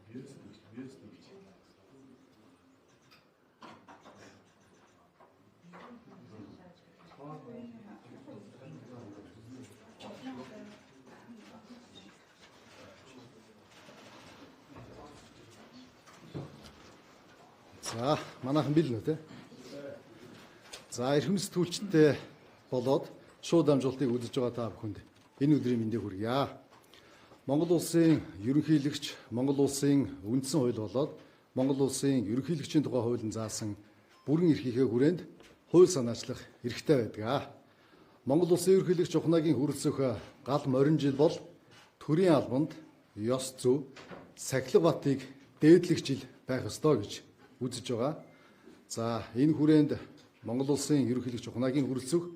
За, манайхан бэлэн үү те? За, эрхэм сэтгүүлчтэй болоод шууд дамжуултыг үзэж байгаа та бүхэнд энэ өдрийн мэндийг хүргье. Монгол улсын ерөнхийлөгч, Монгол улсын үндсэн хууль болоод Монгол улсын ерөнхийлөгчийн тухай хуулийн заасан бүрэн эрхийнхээ хүрээнд хууль санаачлах эрхтэй байдаг. Монгол улсын ерөнхийлөгч Ухнагийн хүрэлцэх гал морин жил бол төрийн албанд ёс зүй, сахилга батыг дээдлэх жил байх ёстой гэж үзэж байгаа. За, энэ хүрээнд Монгол улсын ерөнхийлөгч Ухнагийн хүрэлцэх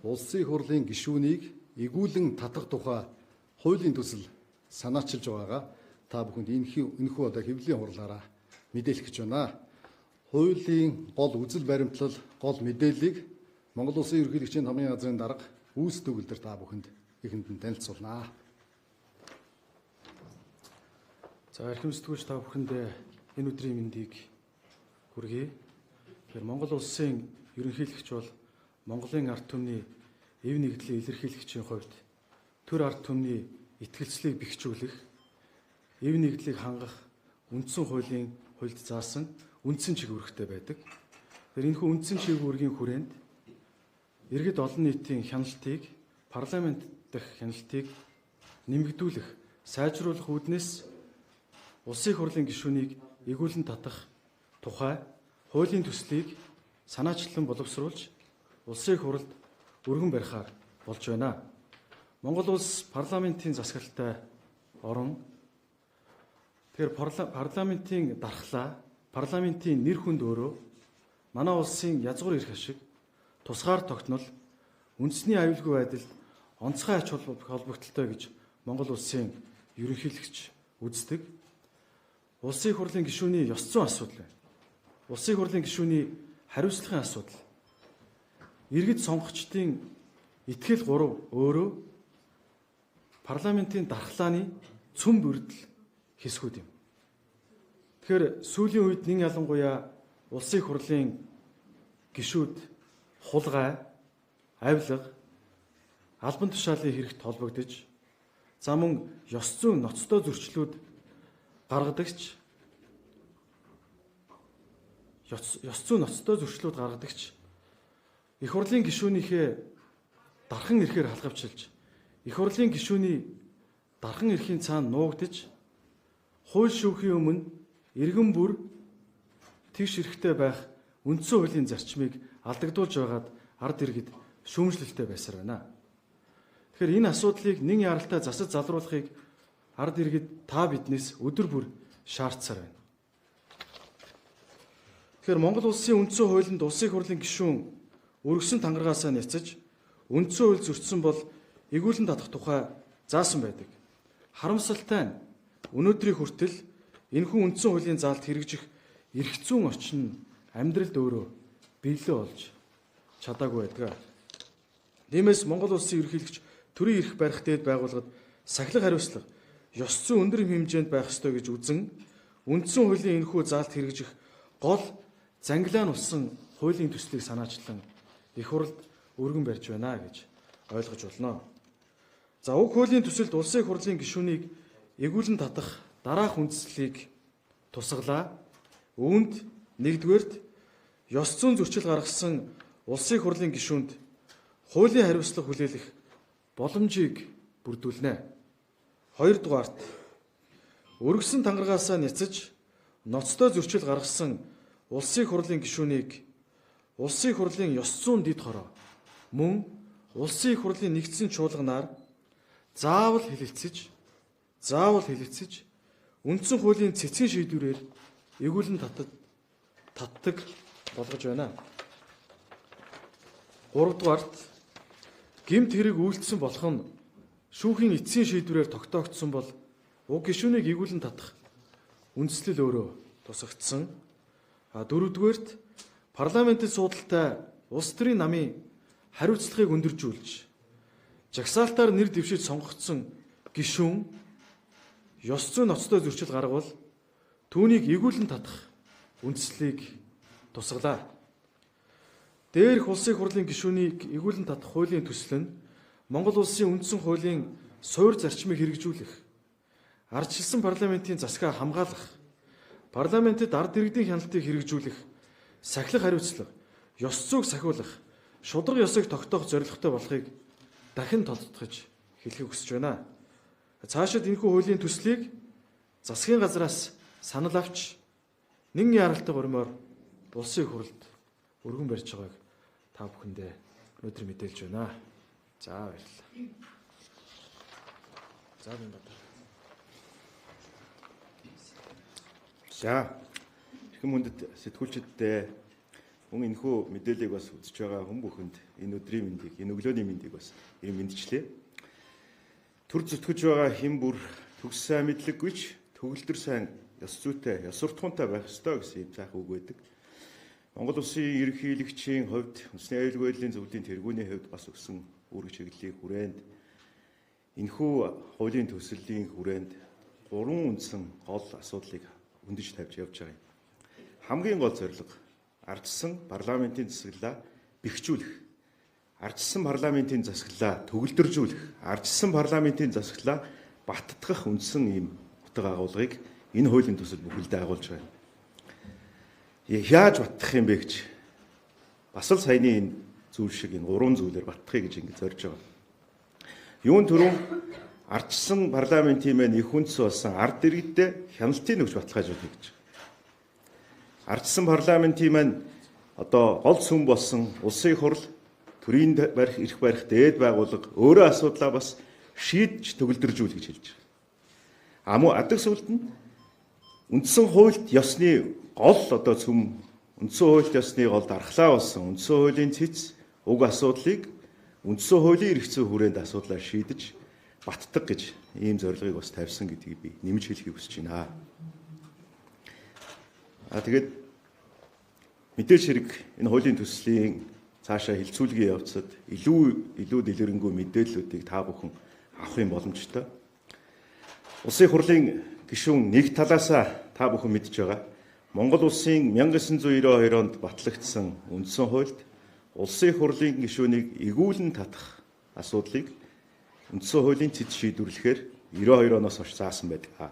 улсын их хурлын гишүүнийг эгүүлэн татах тухай хуулийн төсөл санаачилж байгаагаа та бүхэнд энэхүү одоо хэвлэлийн хурлаараа мэдээлэх гэж байна. Хуулийн гол үзэл баримтлал, гол мэдээллийг Монгол улсын ерөнхийлөгчийн намын газрын дарга Үүс төгөлдөр та бүхэнд эхэнд нь танилцуулнаа. За, эрхэм сэтгүүлч та бүхэнд энэ өдрийн мэндийг хүргэе. Тэгэхээр Монгол улсын ерөнхийлөгч бол Монголын ард түмний эв нэгдлийг илэрхийлэгчийн хувьд төр ард түмний итгэлцлийг бэхжүүлэх, эв нэгдлийг хангах үндсэн хуулийн хуульд заасан үндсэн чиг үүрэгтэй байдаг. Тэгэхээр энэхүү үндсэн чиг үүргийн хүрээнд иргэд олон нийтийн хяналтыг, парламент дахь хяналтыг нэмэгдүүлэх, сайжруулах үүднээс улсын их хурлын гишүүнийг эгүүлэн татах тухай хуулийн төслийг санаачлан боловсруулж улсын их хурлд өргөн барихаар болж байна. Монгол улс парламентын засаглалтай орон. Тэгэхээр парламентын дархлаа, парламентын нэр хүнд өөрөө манай улсын язгуур эрх ашиг, тусгаар тогтнол, үндэсний аюулгүй байдалд онцгой ач холбогдолтой гэж Монгол улсын ерөнхийлөгч үздэг. Улсын их хурлын гишүүний ёс зүйн асуудал байна. Улсын их хурлын гишүүний хариуцлагын асуудал. Иргэд сонгогчдын итгэл гурав өөрөө парламентын дархлааны цөм бүрдэл хэсгүүд юм. Тэгэхээр сүүлийн үед нэн ялангуяа улсын их хурлын гишүүд хулгай, авилга, албан тушаалын хэрэгт холбогдож, за мөн ёс зүйн ноцтой зөрчлүүд гаргадагч ёс зүйн ноцтой зөрчлүүд гаргадагч их хурлын гишүүнийхээ дархан эрхээр халгавчилж, их хурлын гишүүний дархан эрхийн цаана нуугдаж, хууль шүүхийн өмнө иргэн бүр тэгш эрхтэй байх үндсэн хуулийн зарчмыг алдагдуулж байгаад ард иргэд шүүмжлэлтэй байсаар байна. Тэгэхээр энэ асуудлыг нэн яралтай засаж залруулахыг ард иргэд та биднээс өдөр бүр шаардсаар байна. Тэгэхээр Монгол улсын үндсэн хуулинд улсын их хурлын гишүүн өргөсөн тангаргаасаа няцаж үндсэн хууль зөрчсөн бол эгүүлэн татах тухай заасан байдаг. Харамсалтай нь өнөөдрийн хүртэл энэхүү үндсэн хуулийн заалт хэрэгжих эрх зүйн орчин нь амьдралд өөрөө биелээ болж чадаагүй байдаг. Тиймээс Монгол улсын ерөнхийлөгч төрийн эрх барих дээд байгууллагад сахилга хариуцлага ёс зүйн өндөр хэмжээнд байх ёстой гэж үзэн үндсэн хуулийн энэхүү заалт хэрэгжих гол зангилаа нь болсон хуулийн төслийг санаачлан их хурлд өргөн барьж байна гэж ойлгож болно. За, уг хуулийн төсөлд улсын их хурлын гишүүнийг эгүүлэн татах дараах үндслийг тусгалаа. Үүнд нэгдүгээрт ёс зүйн зөрчил гаргасан улсын их хурлын гишүүнд хуулийн хариуцлага хүлээлгэх боломжийг бүрдүүлнэ. Хоёрдугаарт өргөсөн тангаргаасаа няцаж ноцтой зөрчил гаргасан улсын их хурлын гишүүнийг улсын их хурлын ёс зүйн дэд хороо мөн улсын их хурлын нэгдсэн чуулганаар заавал хэлэлцэж үндсэн хуулийн цэцгийн шийдвэрээр эгүүлэн татдаг болгож байна. Гуравдугаарт гэмт хэрэг үйлдсэн болох нь шүүхийн эцсийн шийдвэрээр тогтоогдсон бол уг гишүүнийг эгүүлэн татах үндслэл өөрөө тусагдсан. Дөрөвдүгээрт парламентын суудалтай улс төрийн намын хариуцлагыг өндөржүүлж жагсаалтаар нэр дэвшиж сонгогдсон гишүүн ёс зүйн ноцтой зөрчил гаргавал түүнийг эгүүлэн татах үндслийг тусгалаа. Дээрх Улсын Хурлын гишүүнийг эгүүлэн татах хуулийн төсөл нь Монгол Улсын үндсэн хуулийн суурь зарчмыг хэрэгжүүлэх, ардчилсан парламентын засгаа хамгаалах, парламентэд ард иргэдийн хяналтыг хэрэгжүүлэх, сахилах хариуцлага, ёс зүйг сахиулах, шударга ёсыг тогтоох зорилготой болохыг дахин тодотгож хэлэхийг хүсэж байна. Цаашид энэхүү хуулийн төслийг засгийн газраас санал авч нэн яралтай гормоор Улсын Хурлд өргөн барьж байгааг та бүхэндээ өнөөдөр мэдээлж байна. За, баярлалаа. За, Бинбатар. За, эрхэм хүндэт сэтгүүлчдээ, мөн энэхүү мэдээллийг бас үзэж байгаа хүн бүхэнд энэ өдрийн мэндийг, энэ өглөөний мэндийг бас ирэн мэндчлээ. Төр зүтгэж байгаа хэн бүр төгс сайн мэдлэггүйч төгөлдөр сайн ёс зүйтэй, ёс суртахуунтай байх ёстой гэсэн юм сайхан үг байдаг. Монгол Улсын ерөнхийлөгчийн хувьд, үндэсний аюулгүй байдлын зөвлөлийн тэргүүний хувьд бас өгсөн үүрэг чиглэлийн хүрээнд, энэхүү хуулийн төслийн хүрээнд гурван үндсэн гол асуудлыг хөндөж тавьж явж байгаа юм. Хамгийн гол зорилго ардчсан парламентын засаглалаа бэхжүүлэх, ардчсан парламентын засаглалаа төгөлдржүүлэх, ардчсан парламентын засаглалаа баттгах үндсэн ийм утга агуулгыг энэ хуулийн төсөл бүхэлдээ агуулж байгаа юм. Яаж баттгах юм бэ гэж бас л саяны энэ зүйл шиг энэ гурван зүйлээр баттгахыг гэж ингэж зорж байгаа. Юун түрүүн ардчсан парламентын маань их үндэс болсон ард иргэдтэй хяналтын өгч баталгаажуулъя гэж. Ардчсан парламентын маань одоо гол сүм болсон Улсын Хурл, төрийн барих, эрх барих дээд байгууллага өөрөө асуудлаа бас шийдэж төгөлдржүүл гэж хэлж байгаа. А мөн адаг сүлд нь үндсэн хуульд ёсны гол одоо сүм, үндсэн хуульд ёсны гол дархлаа болсон үндсэн хуулийн цэц уг асуудлыг үндсэн хуулийн эрх зүйн хүрээнд асуудлаа шийдэж баттдаг гэж ийм зорилгыг бас тавьсан гэдгийг би нэмж хэлэхийг хүсэж байна. А тэгээд мэдээж хэрэг энэ хуулийн төслийн цаашаа хилцүүлгийн явцад илүү дэлгэрэнгүй мэдээллүүдийг та бүхэн авах юм боломжтой. Улсын Хурлын гишүүн нэг талаасаа та бүхэн мэдж байгаа Монгол Улсын 1992 онд батлагдсан үндсэн хуульд Улсын Хурлын гишүүнийг эгүүлэн татах асуудлыг үндсэн хуулийн цэц шийдвэрлэхээр 92 оноос хойш заасан байдаг.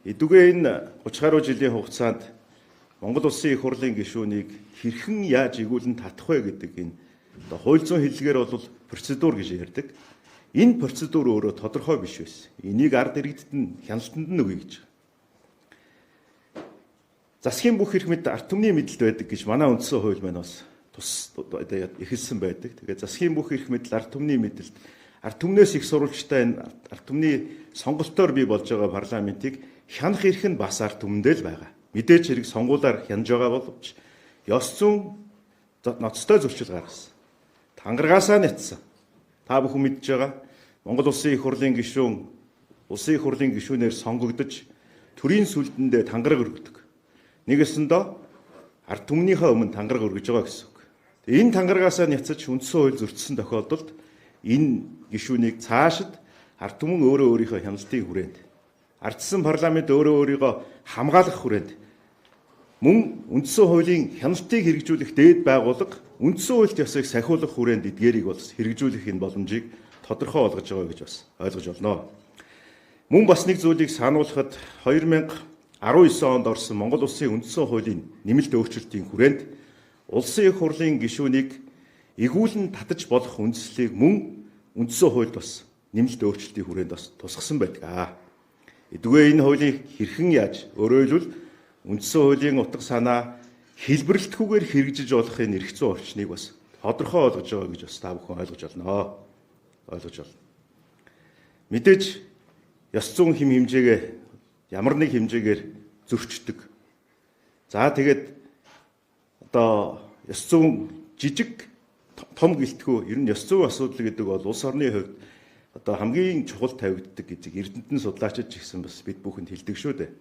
Эдүгээ энэ 30 гаруй жилийн хугацаанд Монгол Улсын Их Хурлын гишүүнийг хэрхэн яаж эгүүлэн татах вэ гэдэг энэ одоо хууль зүйн хэллэгээр бол процедур гэж ярьдаг. Энэ процедур өөрөө тодорхой биш байсан. Энийг ард иргэдэд нь хяналтанд нь өгье гэж. Засгийн бүх эрх мэдэл ард түмний мэдэлд байдаг гэж манай үндсэн хууль маань бас тус эхэлсэн байдаг. Тэгээд засгийн бүх эрх мэдэл ард түмний мэдэлд, ард түмнээс их сурвалжтай энэ ард түмний сонголтоор бий болж байгаа парламентыг хянах эрх нь бас ард түмэндээ л байгаа. Мэдээж хэрэг сонгуулаар хянаж байгаа боловч ёс зүйн ноцтой зөрчил гаргасан. Тангаргаасаа нэтсэн. Та бүхэн мэдж байгаа Монгол Улсын Их Хурлын гишүүн Улсын Их Хурлын гишүүнээр сонгогдож төрийн сүлдэндээ тангараг өргөдөг. Нэгэсэндээ ард түмнийхээ өмнө тангараг өргөж байгаа гэсэн үг. Энэ тангаргаасаа няцаж үндсэн хууль зөрчсөн тохиолдолд энэ гишүүнийг цаашид ард түмэн өөрөө өөрийнхөө хяналтын хүрээнд, ардчсан парламент өөрөө өөрийгөө хамгаалах хүрээнд, мөн үндсэн хуулийн хяналтыг хэрэгжүүлэх дээд байгууллага үндсэн хуульд ёсыг сахиулах хүрээнд эдгээрийг бол хэрэгжүүлэх энэ боломжийг тодорхой болгож байгаа гэж бас ойлгож байна. Мөн бас нэг зүйлийг сануулхад 2019 онд орсон Монгол Улсын үндсэн хуулийн нэмэлт өөрчлөлтийн хүрээнд Улсын Их Хурлын гишүүнийг эгүүлэн татаж болох үндслийг мөн үндсэн хуульд бас нэмэлт өөрчлөлтийн хүрээнд бас тусгасан байдаг. Эдгээр энэ хуулийг хэрхэн яаж, өөрөөр хэлбэл үндсэн хуулийн утга санаа хэлбэрлэлтгүйгээр хэрэгжиж болохын эрх зүйн орчныг бас тодорхой болгож байгаа гэж бас та бүхэн ойлгож байна. Ойлгож байна. Мэдээж ёс зүйн хэм хэмжээгээ ямар нэг хэмжээгээр зөрчдөг. За, тэгээд одоо ёс зүйн жижиг том гэлтгүү ер нь ёс зүйн асуудал гэдэг бол улс орны хувьд одоо хамгийн чухал тавигддаг гэдэг эрдэмтэн судлаачид ч гэсэн бас бид бүхэнд хэлдэг шүү дээ.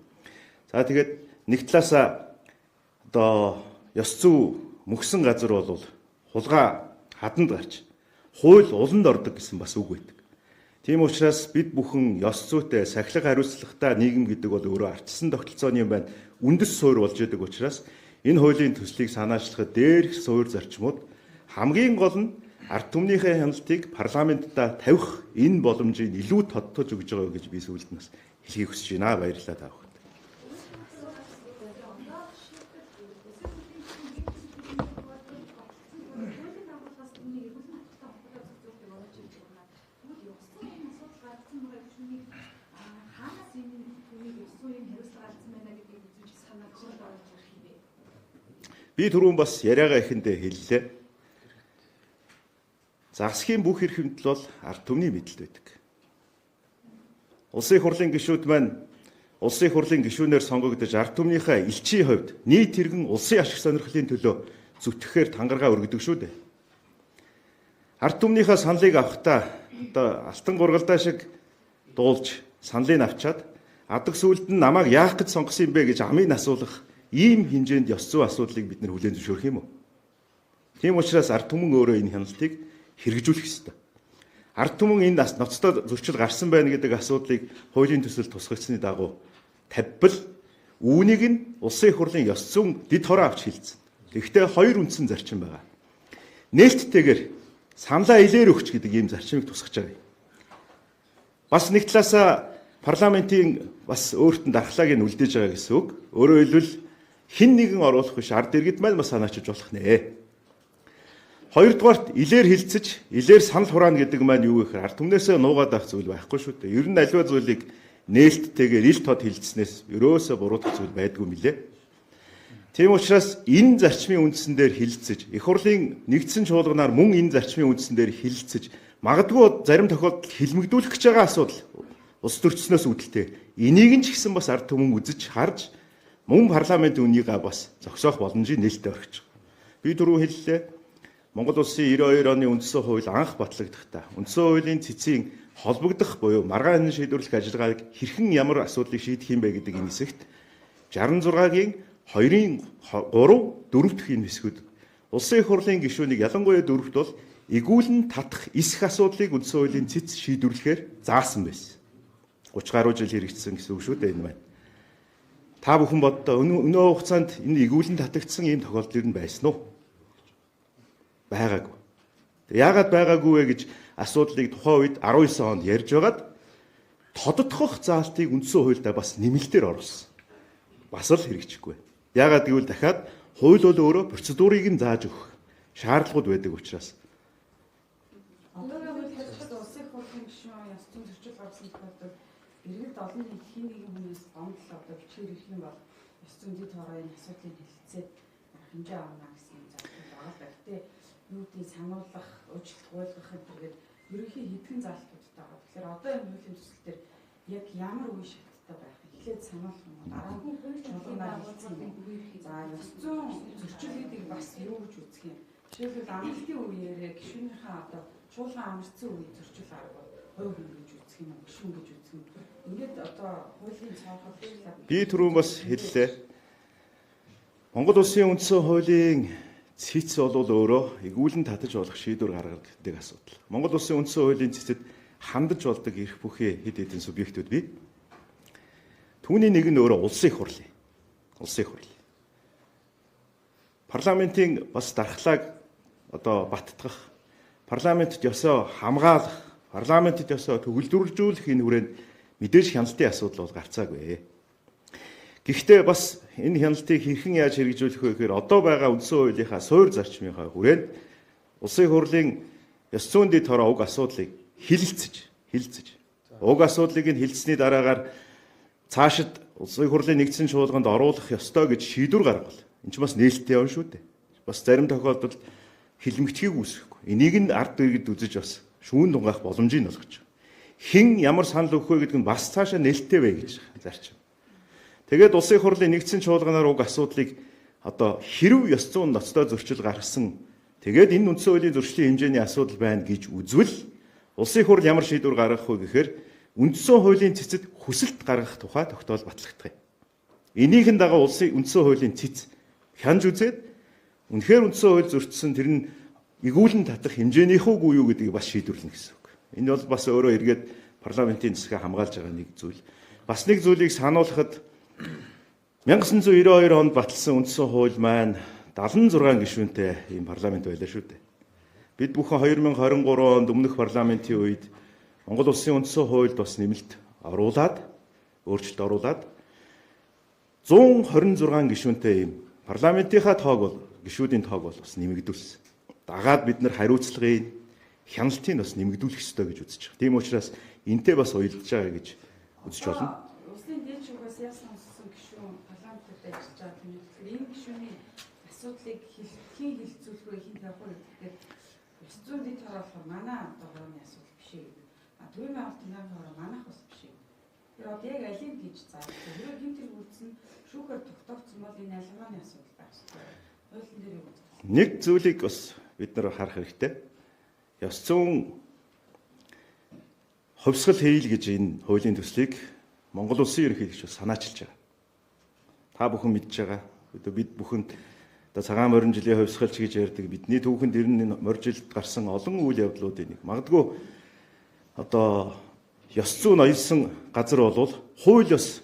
За, тэгээд нэг талаасаа одоо ёс зүй мөксөн газар бол хулгай хаданд гарч, хууль уланд ордог гэсэн бас үг байдаг. Тийм учраас бид бүхэн ёс зүйтэй, сахилга хариуцлагатай нийгэм гэдэг бол өөрөө ардчилсан тогтолцооны юм байна. Үндэс суурь болж идэг учраас энэ хуулийн төслийг санаачлахад дээрх суурь зарчмууд хамгийн гол нь ард түмнийхээ хяналтыг парламентдаа тавих энэ боломжийг илүү тодтож өгж байгаа гэж би сүүлд нь бас хэлхийг хүсэж байна. Баярлалаа та бүхэнд. Би түрүүн бас яриагаа эхэндээ хэллээ. Засгийн бүх эрх мэдэл бол ард түмний мэдэлд байдаг. Улсын их хурлын гишүүд маань улсын их хурлын гишүүнээр сонгогдож ард түмнийхээ элчийн хувьд нийт иргэн улсын ашиг сонирхлын төлөө зүтгэхээр тангараа өргөдөг шүү дээ. Ард түмнийхээ саналыг авахдаа одоо алтан гургалдаа шиг дуулж саналыг авчаад адаг сүлд нь намайг яах гэж сонгосон юм бэ гэж амийг асуулах ийм хэмжээнд ёс зүйн асуудлыг бид нэр хүлээн зөвшөөрөх юм уу? Тийм учраас ард түмэн өөрөө энэ хяналтыг хэрэгжүүлэх ёстой. Ард түмэн энэ ноцтой зөрчил гарсан байна гэдэг асуудлыг хуулийн төсөл тусгагдсаны дагуу тавьбал үүнийг нь улсын их хурлын ёс зүйн дэд хороо авч хилцэн. Тэгэхдээ хоёр үндсэн зарчим байгаа. Нээлттэйгээр саналаа илээр өгч гэдэг ийм зарчмыг тусгаж байгаа юм. Бас нэг талаасаа парламентын бас өөрт нь дархлааг нь үлдээж байгаа гэсэн үг. Өөрөөр хэлбэл хэн нэгэн оруулах биш ард иргэд маань бас санаачилж болох нэ. Хоёрдугаарт илээр хилцэж, илээр санал хураана гэдэг маань юу гэхээр ард түмнээсээ нуугаад авах зүйл байхгүй шүү дээ. Ер нь аливаа зүйлийг нээлттэйгээр ил тод хилцснээс ерөөсөө буруутгах зүйл байдгүй мөлий. Тийм учраас энэ зарчмын үндсэн дээр хилцэж, их хурлын нэгдсэн чуулганаар мөн энэ зарчмын үндсэн дээр хилцэж, магадгүй зарим тохиолдолд хилмигдүүлэх гэж байгаа асуудал улс төрчснөөс үүдэлтэй. Энийг нь ч гэсэн бас ард түмэн үзэж харж мөн парламент үнийгээ бас зогсоох боломжийг нээлттэй орхиж байгаа. Би түрүү хэллээ. Монгол улсын 92 оны үндсэн хууль анх батлагдахдаа үндсэн хуулийн цэцгийн холбогдох буюу маргаан шийдвэрлэх ажиллагааг хэрхэн ямар асуудлыг шийдэх юм бэ гэдэг энэ хэсэгт 66-гийн 2-ын 3 4 дэх энэ хэсгүүд улсын их хурлын гишүүнийг ялангуяа дөрөвт бол эгүүлэн татах эсэх асуудлыг үндсэн хуулийн цэц шийдвэрлэхээр заасан байсан. 30 гаруй жил хэрэгжсэн гэсэн үг шүү дээ энэ маань. Та бүхэн боддоо өнөө хугацаанд энэ эгүүлэн татагдсан ийм тохиолдол ер нь байсан уу? Байгаагүй. Яагаад байгаагүй вэ гэж асуудлыг тухайн үед 19 онд ярьж байгаад тодотгох заалтыг үндсэн хуульдаа бас нэмэлтээр оруулсан. Бас л хэрэгжихгүй. Яагаад гэвэл дахиад хууль бол өөрөө процедурыг нь зааж өгөх шаардлагууд байдаг учраас. Одоогийн хууль хэлэхэд улсын их хурлын гишүүн ёс зүйн зөрчил гаргасан тохиолдолд иргэд олон нийт хин нэгэн хүнээс гомдол одоо бичгээр ирэх юм бол ёс зүйн дэд хороо энэ асуудлыг хэлэлцээд хэмжээ авна гэсэн юм заалтууд байгаа л да. Гэтэ юу гэдгийг сануулгах, уучлалт гуйлгах энэ ерөнхий хэдхэн заалтуудтай байгаа. Тэгэхээр одоо энэ хуулийн төсөл дээр яг ямар үе шаттай байх вэ? Эхлээд сануулах юм уу? Дараа нь чуулганаар хэлсэн юм уу? За ёс зүйн зөрчил гэдэг бас юу гэж үзэх юм? Жишээлбэл амралтын үеэрээ гишүүнийхээ одоо чуулган амарсан үе зөрчил гаргавал хувь хүн гэж үзэх юм уу? Гишүүн гэж үзэх юм. Ингээд одоо хуулийн цаохол би түрүүн бас хэллээ. Монгол улсын үндсэн хуулийн цэц бол өөрөө эгүүлэн татаж болох шийдвэр гаргадаг асуудал. Монгол улсын үндсэн хуулийн цэцэд хандаж болдог эрх бүхий хэд хэдэн субъектүүд бий. Түүний нэг нь өөрөө улсын их хурл. Улсын их хурл. Парламентын бас дархлааг одоо баттгах, парламентэд ёсоо хамгаалах, парламентэд ёсоо төгөлдрүүлжүүлэх энэ хүрээнд мэдээж хяналтын асуудал бол гарцаагүй. Гэхдээ бас энэ хяналтыг хэрхэн яаж хэрэгжүүлэх вэ гэхээр одоо байгаа үндсэн хуулийнхаа суурь зарчмынхаа хүрээнд улсын хурлын ёс зүйн дэд хороо уг асуудлыг хилэлцэж уг асуудлыг нь хилцсэний дараагаар цаашид улсын хурлын нэгдсэн чуулганд оруулах ёстой гэж шийдвэр гаргавал энэ ч бас нээлттэй явна шүү дээ. Бас зарим тохиолдолд хилмигчгийг үүсгэхгүй. Энийг нь ард иргэд үзэж бас шүүн дунгаах боломжийг олгож. Хэн ямар санал өгөх вэ гэдэг нь бас цаашаа нээлттэй бай гэж зарчим. Тэгээд улсын хурлын нэгдсэн чуулганаар уг асуудлыг одоо хэрв ёс зүйн ноцтой зөрчил гаргасан тэгээд энэ үндсэн хуулийн зөрчлийн хэмжээний асуудал байна гэж үзвэл улсын хурл ямар шийдвэр гаргах вэ гэхээр үндсэн хуулийн цэцэд хүсэлт гаргах тухай тогтоол батлагдах юм. Энийхэн дагуу улсын үндсэн хуулийн цэц хянж үзээд үнэхээр үндсэн хууль зөрчсөн тэр нь эгүүлэн татах хэмжээнийх үгүй юу гэдгийг бас шийдвэрлэнэ гэсэн үг. Энэ бол бас өөрөө эргээд парламентын засгаа хамгаалж байгаа нэг зүйл. Бас нэг зүйлийг сануулхад 1992 онд баталсан үндсэн хууль маань 76 гишүүнтэй ийм парламент байлаа шүү дээ. Бид бүхэн 2023 онд өмнөх парламентын үед Монгол улсын үндсэн хуульд бас нэмэлт оруулаад, өөрчлөлт оруулаад 126 гишүүнтэй ийм парламентынхаа тоог бол гишүүдийн тоог бол бас нэмэгдүүлсэн. Дагаад бид нар хариуцлагыг, хяналтыг бас нэмэгдүүлэх ёстой гэж үзэж байгаа. Тийм учраас энтэй бас уялдж байгаа гэж үзэж болно. Улсын дээд шүүхээс яасан сонссон гишүүн парламентод ажиллаж байгаа юм. Тэгэхээр энэ гишүүний асуудлыг хэн хилцүүлэх вэ, хэн тавих вэ гэхээр ёс зүйн дэд хороо болохоор манай одоо хорооны асуудал биш ээ. А төвийн байгуулалтын наан хороо манайх бас биш ээ. Тэр одоо яг алийг гэж заах. Хэрвээ гэмт хэрэг үйлдсэн шүүхээр тогтоогдсон бол энэ аль асуудал байх ёстой. Хуулийн дээр юу үзэх вэ? Нэг зүйлийг бас бид нар харах хэрэгтэй. Ёс зүйн хувьсгал хийл гэж энэ хуулийн төслийг Монгол улсын ерөнхийлөгч бас санаачилж байгаа. Та бүхэн мэдж байгаа. Бид бүхэнд одоо цагаан морин жилийн хувьсгалч гэж ярьдаг. Бидний түүхэнд ер нь морь жилд гарсан олон үйл явдлуудын нэг. Магадгүй одоо ёс зүйн ноёлсон газар болвол хууль ёс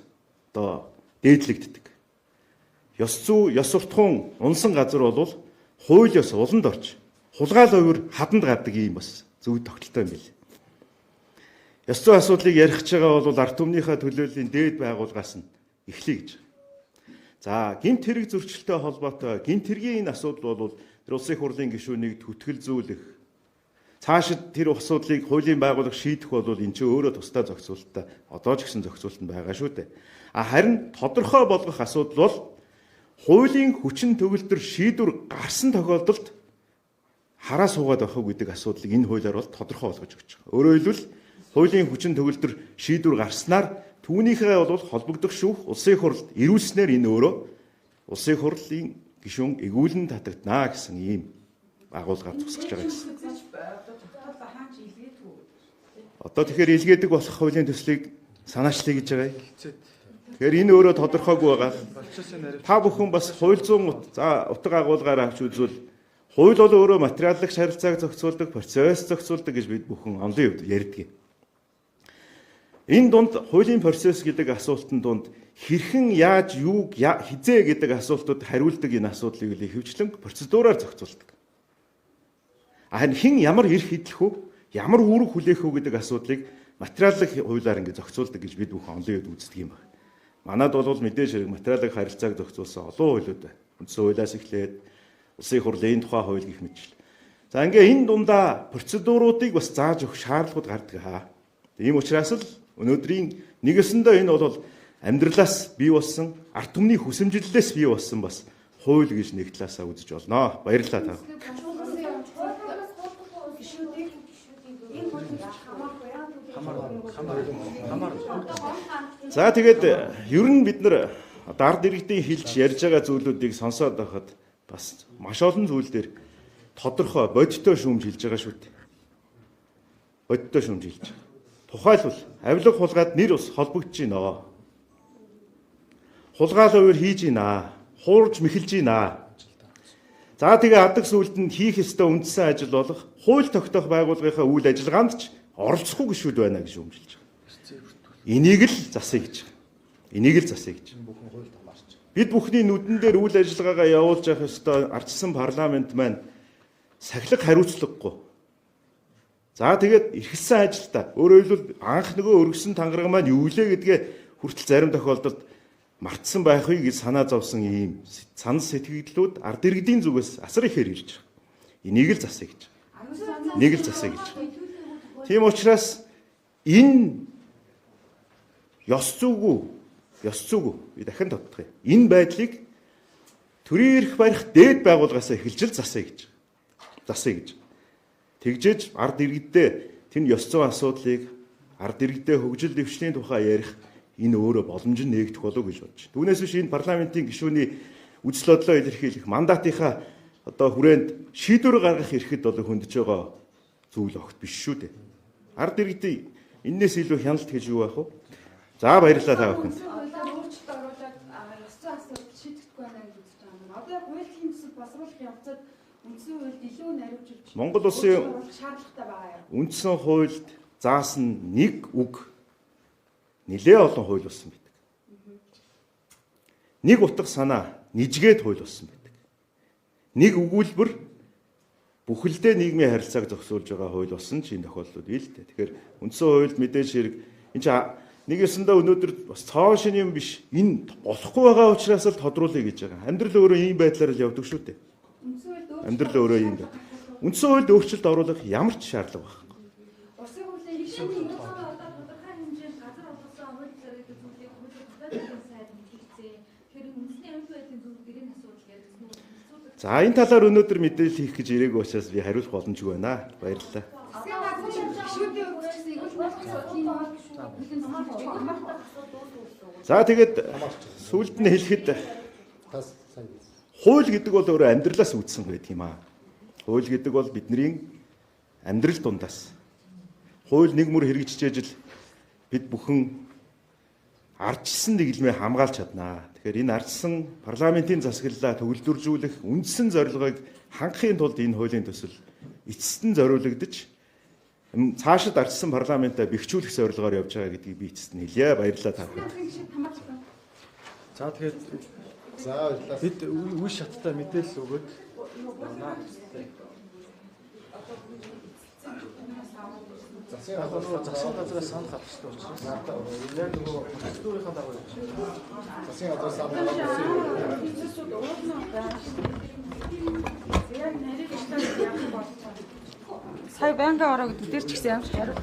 одоо дээдлэгддэг. Ёс зүй, ёс суртахуун унсан газар болвол хууль ёс уланд орж хулгаал хувир хаданд гардаг ийм бас зөв тогтолтой юм билээ. Ёс зүйн асуудлыг ярих гэж байгаа бол ард түмнийхээ төлөөллийн дээд байгууллагаас нь эхлэе гэж. За, гэмт хэрэг зөрчилтэй холбоотой гэмт хэргийн энэ асуудал бол тэр улсын хурлын гишүүнийг түтгэл зүүлэх. Цаашид тэр асуудлыг хуулийн байгууллага шийдэх бол энэ чинь өөрөө тусдай зохицуулттай одоо ч гэсэн зохицуулт нь байгаа шүү дээ. А харин тодорхой болгох асуудал бол хуулийн хүчин төгөлдөр шийдвэр гарсан тохиолдолд хараа суугаад байх уу гэдэг асуудлыг энэ хуулиар бол тодорхой болгож өгч байгаа. Өөрөөр хэлбэл хуулийн хүчин төгөлдөр шийдвэр гарснаар түүнийхээ бол холбогдох шүүх улсын хурлд ирүүлснээр энэ өөрөө улсын хурлын гишүүн эгүүлэн татагдана гэсэн ийм агуулгаар зогсож байгаа гэсэн. Одоо тэгэхээр илгээдэг болох хуулийн төслийг санаачлая гэж байгаа юм. Тэгэхээр энэ өөрөө тодорхойгүй байгаа. Та бүхэн бас хууль зүйн за утга агуулгаараа авч үзвэл хууль бол өөрөө материаллык харилцааг зохицуулдаг, процесс зохицуулдаг гэж бид бүхэн онлын хувьд ярьдаг. Энэ дунд хуулийн процесс гэдэг асуултын дунд хэрхэн яаж юуг хизээ гэдэг асуултууд хариулдаг энэ асуудлыг л ихэвчлэн процедураар зохицуулдаг. Харин хэн ямар эрх эдлэх үү, ямар үүрэг хүлээх үү гэдэг асуудлыг материаллык хуулиар ингэ зохицуулдаг гэж бид бүхэн онлын хувьд үздэг юм байна. Манад бол мэдээж хэрэг материаллык харилцааг зохицуулсан олон хуулиуд байна. Үндсэн хуулиас эхлээд улсын хурлын тухай хууль гэх мэтчил. За ингээ энэ дундаа процедуруудыг бас зааж өгөх шаардлагууд гардаг хаа. Ийм учраас л өнөөдрийн нэгэсэндээ энэ бол амьдралаас бий болсон, ард түмний хүсэмжлэлээс бий болсон бас хууль гэж нэг талаасаа үзэж болно. Баярлалаа та. За тэгээд ер нь бид нар ард иргэдийн хэлж ярьж байгаа зүйлүүдийг сонсоод байхад бас маш олон зүйл дээр тодорхой бодиттой шүүмж хэлж байгаа шүү дээ. Бодиттой шүүмж хэлж байгаа. Тухайлбал авилга хулгайд нэр ус холбогдож байна. Хулгаал хувир хийж байна. Хуурж мэхэлж байна. За тэгээ адаг сүлд нь хийх ёстой үндсэн ажил болох хууль тогтоох байгууллагынхаа үйл ажиллагаанд ч оролцохгүй гişүүд байна гэж шүүмжилж байгаа. Энийг л засъя гэж байгаа. Энийг л засъя гэж. Бид бүхний нүдэн дээр үйл ажиллагаагаа явуулж явах ёстой ардчсан парламент маань сахилга хариуцлагагүй. За тэгээд эрхэлсэн ажилдаа өөрөөр хэлбэл анх нөгөө өргөсөн тангараг маань юу лээ гэдгээ хүртэл зарим тохиолдолд мартсан байх вэ гэж санаа зовсон ийм санал сэтгэгдлүүд ард иргэдийн зүгээс асар ихээр ирж байгаа. Энийг л засъя гэж. Нэг л засъя гэж. Тийм учраас энэ ёс зүггүй би дахин тодтох юм. Энэ байдлыг төрийн эрх барих дээд байгууллагаас эхэлж л засъя гэж. Засъя гэж. Тэгжээж ард иргэдээ тэр ёс зүйн асуудлыг ард иргэдээ хөгжил дэвшлийн тухай ярих энэ өөрөө боломж нь нээгдэх болов гэж бодож байна. Түүнээс биш энэ парламентын гишүүний үзэл бодлоо илэрхийлэх мандатынхаа одоо хүрээнд шийдвэр гаргах эрхэд бол хөндөж байгаа зүйл огт биш шүү дээ. Ард иргэдийн энээс илүү хяналт гэж юу байх вэ? За баярлалаа та бүхэнд. Өөрчлөлт оруулаад ёс зүйн асуудал шийдэхгүй байна гэж үзэж байгаа юм. Одоо яг хуулийн төсөл боловсруулах явцад үндсэн хуульд илүү наривчилж Монгол улсын шаардлагатай байгаа юм. Үндсэн хуульд заасан нэг үг нэлээ олон хууль болсон байдаг. Нэг утга санаа нижгээд хууль болсон байдаг. Нэг өгүүлбэр бүхэлдээ нийгмийн харилцааг зохицуулж байгаа хууль болсон ч энэ тохиолдлууд бий л дээ. Тэгэхээр үндсэн хуульд мэдээж хэрэг энэ чинь нэг ёсондоо өнөөдөр бас цоон шинэ юм биш. Энэ болохгүй байгаа учраас л тодруулъя гэж байгаа. Амьдрал өөрөө ийм байдлаар л явдаг шүү дээ. Амьдрал өөрөө ийм байд. Үндсэн хуульд өөрчлөлт оруулах ямар ч шаардлага байхгүй. Улсын хурлын хэмжээний одоо тодорхой хэмжээнд газар олгосон хууль зэрэг зүйлийг хуулиар тогтоох сайд мэдлэгцээ. Тэгэхээр энэ үндэсний амьд байдлын зөвлөлд энэ асуудал яригдсан уу? За энэ талаар өнөөдөр мэдээлэл хийх гэж ирээгүй учраас би хариулах боломжгүй байна. Баярлалаа. Засгийн газрын гишүүдийн хувьд эрүүл мэндийн асуудлын За тэгээд сүүлд нь хэлэхэд Тас сайн. хууль гэдэг бол өөрөө амьдралаас үүдсэн байдаг юм аа. Хууль гэдэг бол бидний амьдрал дундаас. Хууль нэг мөр хэрэгжижээж л бид бүхэн ардчсан нийгмээ хамгаалж чаднаа. Тэгэхээр энэ ардчсан парламентын засаглалаа төгөлдржүүлэх үндсэн зорилгыг хангахын тулд энэ хуулийн төсөл эцэст нь зориулагдаж цаашид ардчсан парламентаа бэхжүүлэх зорилгоор явж байгаа гэдгийг би эцэст нь хэлье. Баярлалаа та бүхэнд. За тэгээд За баярлалаа. бид үе шаттай мэдээлэл өгөөд Засгийн яг нөгөө засгийн газраас санал авчихсан учраас яг нөгөө процедурынхаа дагуу явж байна. Засгийн газраас санал авсан. Хэмжээсүүд уулнаа байна шүү дээ. Яг нарийвчлаад явах болчихсон. Сая байнгын ороо гэдэг дээр ч гэсэн ямар ч хариу